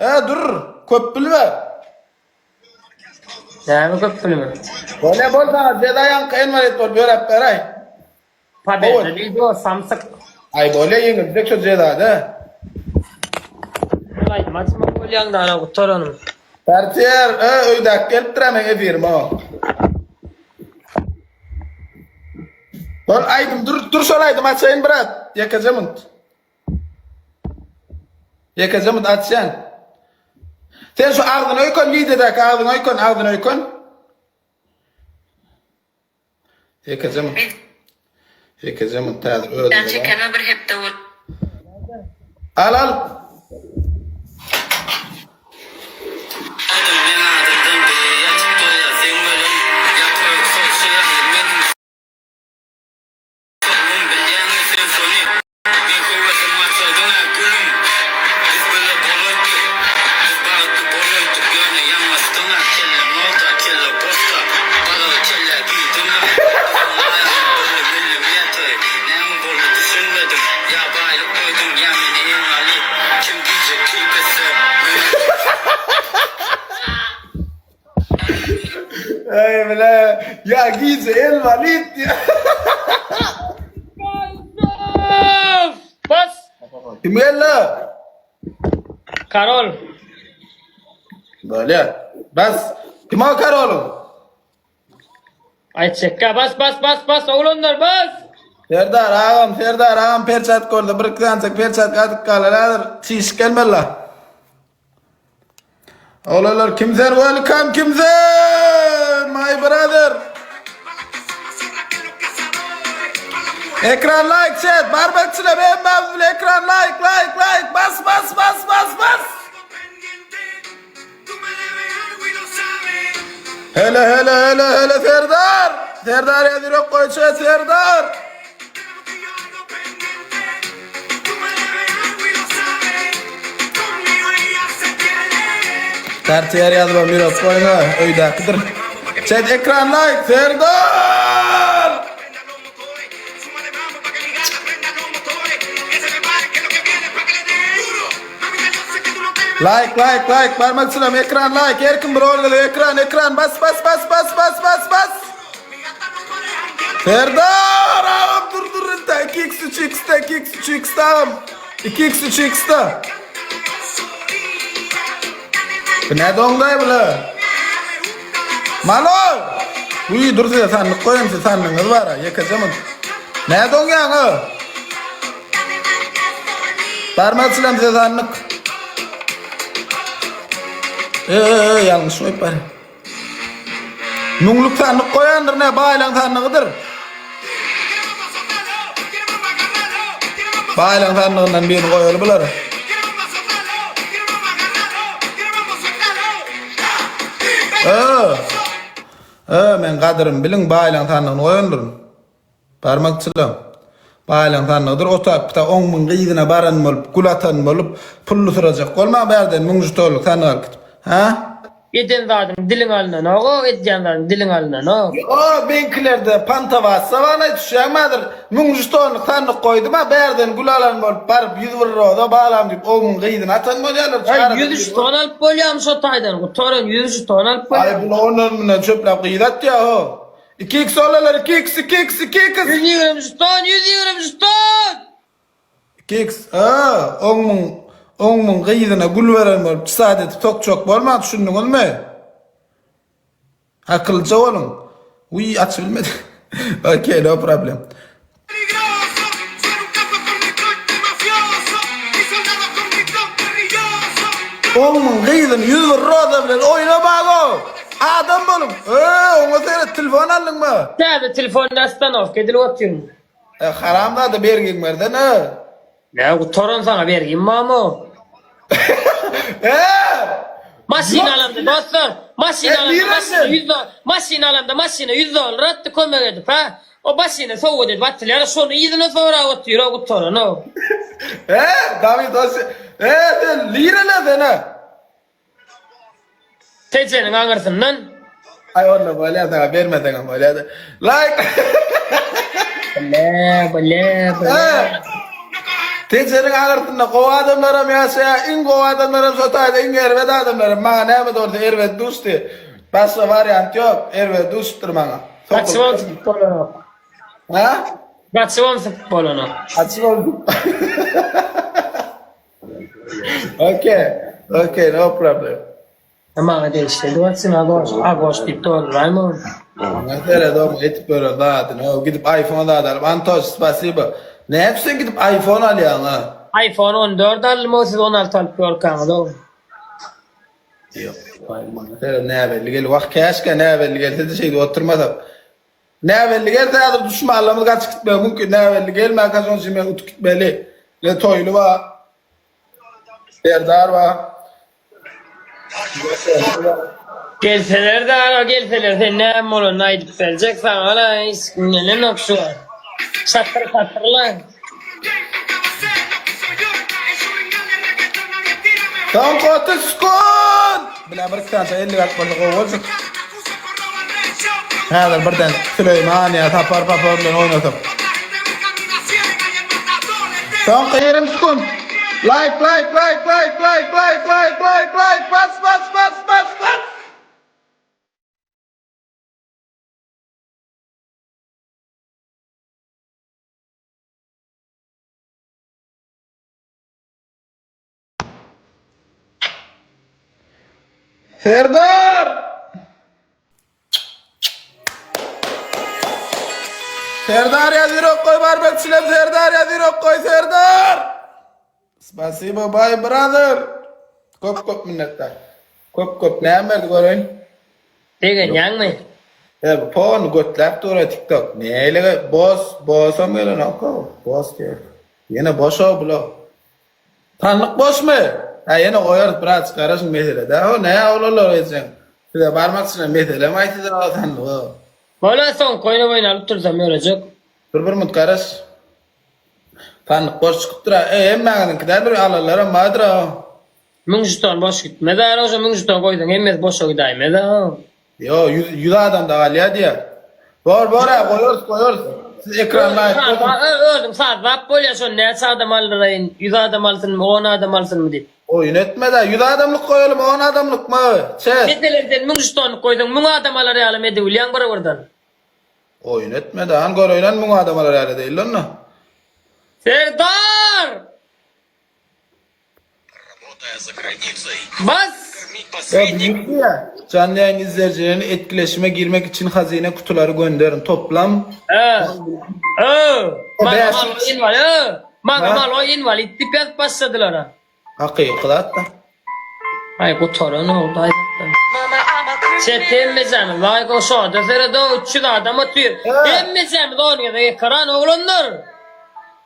E dur, köp bilme. Näme köp bilme? Bolýa bol saňa jeza ýaňky enwalit bolup ýöräp beräý. Pobeda diýdi o samsyk. Aý bolýa ýeňiljek şo jezada. Şol aýdym açmak bolýaňda ana gutaranym. Portier, e öýdäki gelipdir-ä meň efirime o. Bol aýdym dur dur şol aýdym açaýyn brat. Ýekeje munt. Ýekeje munt açýan. Sen şu agzyny öýken wideodäki agzyňy öýken agzyny öýken. Ýekeje munt. Ýekeje munt täze özüňe. Ben çekene bir hepde bol. Al al. Oglum bilýäňmi sen şony Men höwesim gaçyrdyň-a gülüm Biz bile bolardyk Biz bagtly bolardyk Ýöne ýalňyşdyň-a Kelle nolda kelle boşda Balygy kellä giýdiň-a Biziň aýagym birli millimetr Näme boldy düşünmedim Ýa baýlyk goýduň ýa meni engaly Kim diýjek keýp etse Meni Eý bile, ýa gije elwalit diýýär. Bas! Kim geldi? Karol. Bolýar. Bas. Kim o karolyň? Aýtjakka bas bas bas bas oglanlar bas! Serdar agam, Serdar agam perçatka bolsa bir iki sanyjak perçatka atyp galar häzir çişik gelmeli. Oglanlar kim sen welcome kim sen my brother. Ekran like chat barbekçiler hemmämiz bile ekran like like like bas bas bas bas bas. Hele hele hele hele Serdar. Serdar ýaz ýürek goý chat Serdar. Kartier ýazybam ýürek goýma, öýdäkidir. Chat ekran like Serdar! Like like like barmak çylam ekran like her kim bir orgada ekran ekran bas bas bas bas bas bas bas. Serdar agam dur dur inta 2x 3x da 2x 3x da agam 2x 3x da. Bu ne doňday bula? Malo! Uy dur size sandyk goýan siz sandygyňyz bar ha ýekeje mun. Ne doňýaň o? Barmak çylam size sandyk. Eee ýalňyş goýup bar. Müňlük sandyk goýandyr ne baýlaň sandygydyr. Baýlaň sandygyndan birini goýaly bulara. Ö. Ö, men gadyrymy biliň, baýlaň sandygyny goýandyryn. Barmakçylam. Baýlaň sandygydyr, otap pita oň müň gyzyna baran bolup, gül atan bolup, pully syrajak bolma bärden müň žutollyk sandyk alyp gitip. Hä? Eden zadyň diliň alynanok-ow, edýän zadyň diliň alynanok. Ýo, meňkilerde pantawassa balaý düşýäňmi häzir? Müň žutonlyk sandyk goýdum-a, bärden gül alan bolup baryp 101 roza balam diýip owmyň gyzyny atan bolýarlar, Aý, çarydan ýüz biri žuton alyp bolýarmy şo taýdan, gutaran ýüz žuton alyp Aý, bolýar. bular ondan mundan çöpläp gyz atýa-how. Iki iks olalar, iki iks, iki iks, iki iks. 120 žuton, 120 žuton! Keks, a, oňmuň, oňmuň gyzyna gül beren bolup çysat edip sokjak bolmaň, düşündiňizmi? Akyllyja boluň. Wiý, açyp bilmedim. Okey, no problem. Oňmuň gyzyny 101 roza bilen oýnamaň-ow! Adam boluň! Eý, oňa seret, telefon aldyňmy? Täze telefonda ostanowka edilip otyryn. E haramzada bergiň bersene. Nä gutaran saňa bergim barmy? E! Maşyn alamda dostlar, maşyn E, alamda nireden? maşyna 100 dollar, maşyn alamda maşyna 100 dollar atdy kömek edip ha. O maşyny sowgat edip atylýar, şony yzyna sorap otyr o gutaran o. E, Dawid o E, sen lirele sen e. Tejeniň aňyrsyndan. Aý onda bolýa saňa bermeseňem bolýa. Like. Bile, bile, bile. Tejeniň aňyrsynda gowy adamlaram ýaşaýar, iň gowy adamlaram şo taýda, iň erbet adamlaram. Maňa näme-de bolsa erbet duşdy. Başga wariant ýok, erbet duşupdyr maňa. Gaçybam sypyp bolanok. Ha? Gaçybam sypyp bolanok. Gaçybam Okey, okey, no problem. Maňa degişli edip agoş, agoş diýip dolduraýma ony. Maňa seret oň etip beren zadyny, o gidip iPhone zat alyp, Antoş spasibo. Näme üçin sen gidip iPhone alýaň a? iPhone 14 aldym o siz 16 alyp ýörkäňiz o. Ýok, maňa seret näbelli gel, wah käşgä näbelli gelsedi şeýdip oturmasak. Näbelli gelse häzir duşmanlarymyz gaçyp gitmegi mümkin, näbelli gelmänkä şonuň üçin men utup gitmeli. Ne Toýly bar, Serdar bar. Gelseler de ara gelseler sen näme bolanyny aýdyp berjek saňa la hiç kim gelenok şu wagt. Şatyr şatyr la. Soňky 30 sekund! Bile bir iki sany 50 galp bolsa gowy boljak. Häzir birden Süleýman ýa Sapar Papar bilen oýnasak. Soňky 20 sekund. Like like like like like like like like like bas bas bas bas bas. Serdar! Serdar ýaz ýürek goý bar bekçilem Serdar ýaz ýürek goý Serdar! Spasibo bay brother. Köp köp minnetdar. Köp köp näme berdi göreýin. Begenýäňmi? E bu pony götläp dur TikTok. Näle boss bossam gelenok boss diýer. Ýene boş o bular. Sandyk boşmy? Hä ýene goýarys brat garaşyň mesele dä o nä oglanlar ejeň size barmakçyna meselem aý size o sandygy. Bola soňky oýna boýun alyp dursam ýörejek. Dur bir minut garaş. Sandyk boş çykypdyr a. E hemmäňiziňki däldir alanlaram bardyr a. Müň žeton boş gitmez a oşo müň žeton goýsaň hemmesi boşa gidäýmez a. Ýo, 100 100 adamda galýar diýýär. Bor, bor-a, goýarys, goýarys. Siz ekranda aýdyp goýuň. Özüň sazlap bolýar şony näçe adam aldyraýyn, 100 adam alsynmy, on adam alsynmy diýip. Oýun etme-dä, 100 adamlyk goýalymy, on adamlykmy? Çet. Meselem sen 1000 žetonlyk goýsaň 1000 adam alar ýalam edibilýäň bir-birden. Oýun etme-dä, hany göreýin 1000 adam alar ýaly edäýeli onda. Serdar! Bas! Ya büyük ya. Canlı yayın izleyicilerine etkileşime girmek için hazine kutuları gönderin. Toplam Ö. Ö. Maňa Bäş. malo inwal. Ö. Maňa Ha? malo inwalid diýip ýazyp başladylar. ha. hakyky zat da. Aý gutaran oldy aýdyklar. Çet hemmejämiz laýk oşada seredo 300 adam otyr. He. Hemmejämiz on gezek ekran oglanlar.